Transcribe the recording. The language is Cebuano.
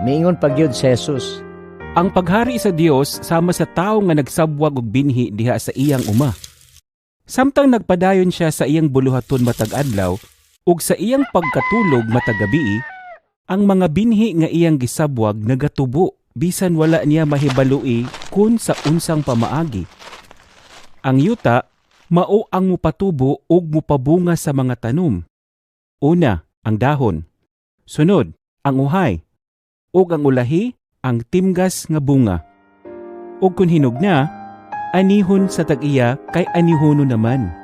Miingon pa gyud si Jesus, "Ang paghari sa Dios sama sa tawo nga nagsabwag og binhi diha sa iyang uma. Samtang nagpadayon siya sa iyang buluhaton matag adlaw ug sa iyang pagkatulog matag gabii, ang mga binhi nga iyang gisabwag nagatubo bisan wala niya mahibaloi kun sa unsang pamaagi. Ang yuta mao ang mupatubo ug mupabunga sa mga tanom. Una, ang dahon. Sunod, ang uhay. Ug ang ulahi, ang timgas nga bunga. Ug kun hinog na, anihon sa tag-iya kay anihono naman."